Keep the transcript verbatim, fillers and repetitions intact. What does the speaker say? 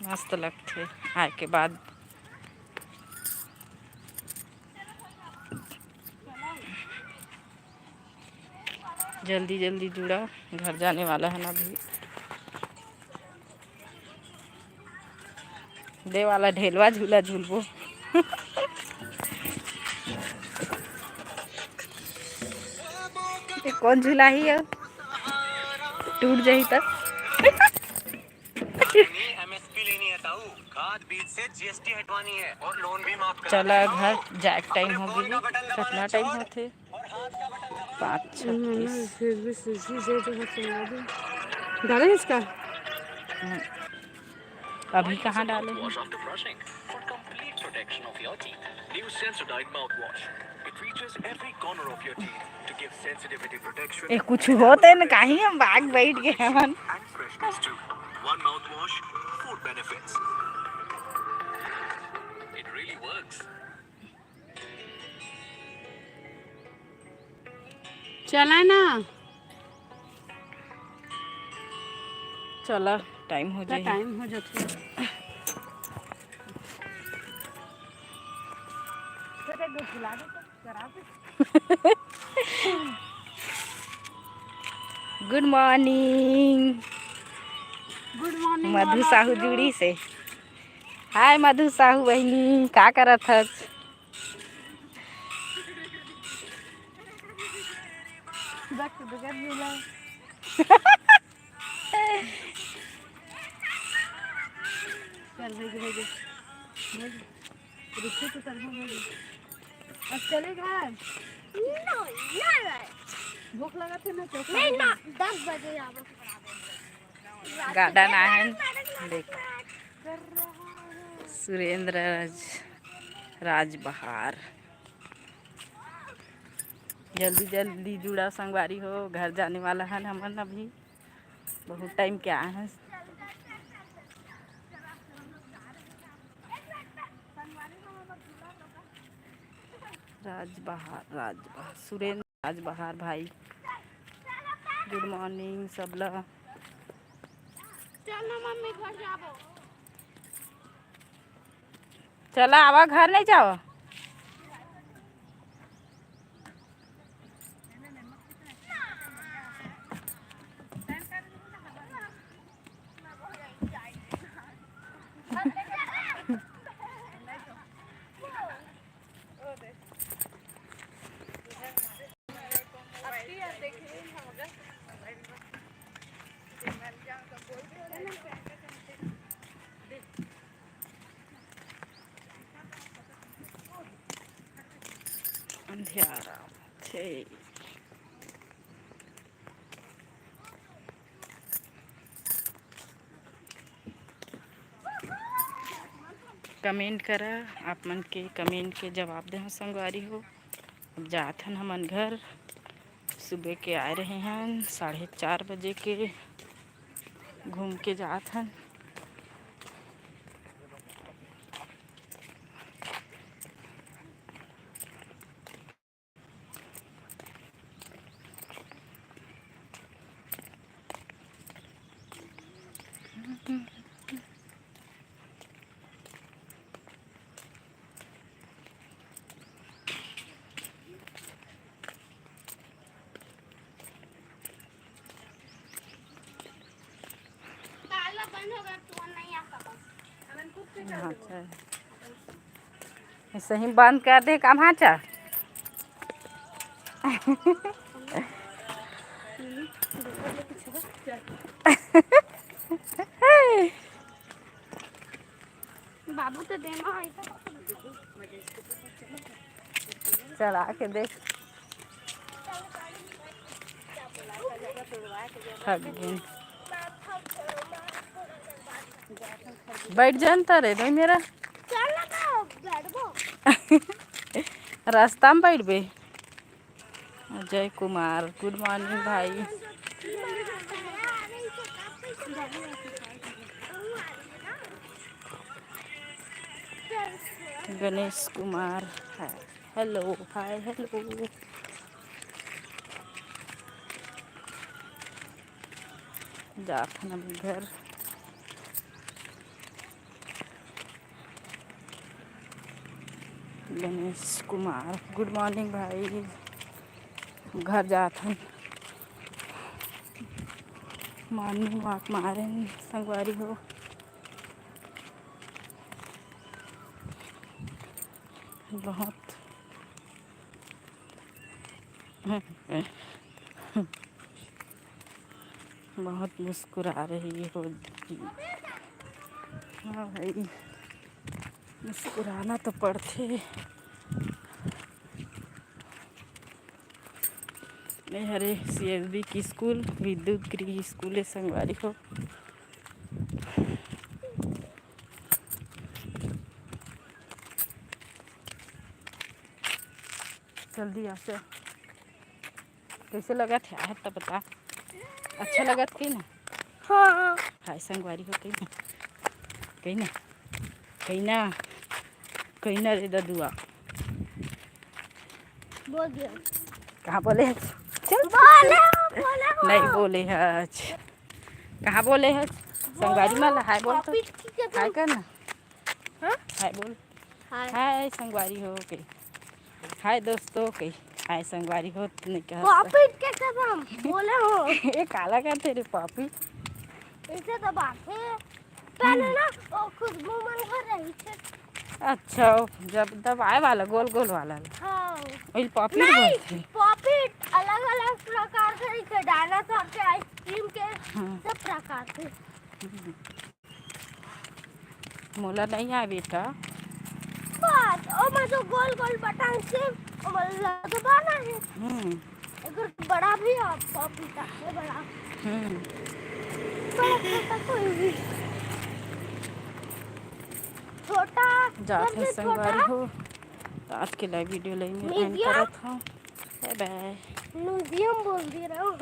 मस्त लगथे आए के बाद। जल्दी जल्दी जुड़ा, घर जाने वाला है ना अभी। दे वाला ढेलवा झूला झूलबो। ये कौन झूला ही है? टूट जाही त। एमएसपी लेनी है ताऊ, खाद बीज से जीएसटी हटवानी है और लोन भी माफ करा चला घर जाए के टाइम हो गई। कितना टाइम होथे? पाँच छत्तीस। डाले इसका। हम्म। अभी कहाँ डाले हैं? Wash after brushing for complete protection of your teeth. New Sensodyne mouthwash. It reaches every corner of your teeth to give sensitivity protection. ए, कुछ होते न कहीं हम भाग बैठ गए हमन। And freshness too. One mouthwash, four benefits. It really works. चला ना। चला, टाइम हो जाए। टाइम हो जाथे। गुड मॉर्निंग। गुड मॉर्निंग मधु साहू जुड़ी से। हाय मधु साहू बहिनी, का करत हस? चल, भेज, भेज। भेज। रुको तो, चल, भेज। अब चले घर। भूख लगा थे ना, चोखा नहीं, ना, दस बजे आबो। गार्डन आए हैं, देख, सुरेंद्र राज, राज बहार। जल्दी जल्दी जुड़ा संगवारी हो, घर जाने वाला है हमन अभी। बहुत टाइम के आए हैं। राजबहार, राजबहार, सुरेंद्र राजबहार भाई, गुड मॉर्निंग सब ला। चल ना मम्मी घर जाबो। चला आवा, घर नहीं जाओ। अंधियारा थे। कमेंट करा, आप मन के कमेंट के जवाब देहूँ संगवारी हो। अब जात हन हमन घर, सुबह के आए रहे हन साढ़े चार बजे के, घूम के जात हन। अच्छा। सही बंद कर दे, काम हाँ चा। बाबू तो देना है तो। चला के देख। थक गई। बैठ जा न तारे, नहीं मेरा। चल ना, बैठबो। रास्ता में बैठबे। अजय कुमार, गुड मॉर्निंग भाई। गणेश कुमार, हाय, हेलो, हाय, हेलो। जात हन अभी घर। गणेश कुमार, good morning भाई। घर जात हन, morning walk मारेन संगवारी हो। बहुत बहुत मुस्कुरा रही हो दीदी। हाँ भाई, मुस्कुराना तो पड़थे। ये हरे सीएसबी की स्कूल, विद्युत गृह स्कूल है संगवारी हो। जल्दी आ, चल। कैसे लगत हे? आहत त बता। अच्छा लगत कही ना? हाँ। हाय संगवारी हो कही ना? कही ना? कही ना? कही ना रे ददुआ। बोल दिया। कहाँ बोले हच? चल। बोले, बोले हो। नहीं बोले हच। कहाँ बोले हच? संगवारी मन ला हाय बोल तो। पॉपी की कसम। हाय कर ना। हाँ? हाय बोल। हाय। हाय संगवारी हो के। हाय दोस्तों के। हाय संगवारी हो, नहीं कहा। पॉपी के कसम बोले हो। ये काला करथे रे पॉपी। इसे दबाथे। पहले ना वो खुशबू मन घर रही थे। अच्छा, जब दबाए वाला गोल गोल वाला। हाँ। वही पॉपी नहीं, बोलथे। पॉपी अलग-अलग प्रकार के रहिथे, डायनासोर के, आइसक्रीम के, हाँ। सब प्रकार के। मोला नहीं आए बेटा। बस, ओमा जो गोल गोल बटन से, ओमा लगवाना है। हम्म। एकर बड़ा भी है, पपीता से बड़ा। हम्म। बड़ा छोटा कोई भी। छोटा, जात सबसे हे संगवारी छोटा। हो, तो आज के लाइव वीडियो लाइन में एंड मीडियम। करत हूँ। बाय बाय। मीडियम बोल दे रहा हूँ।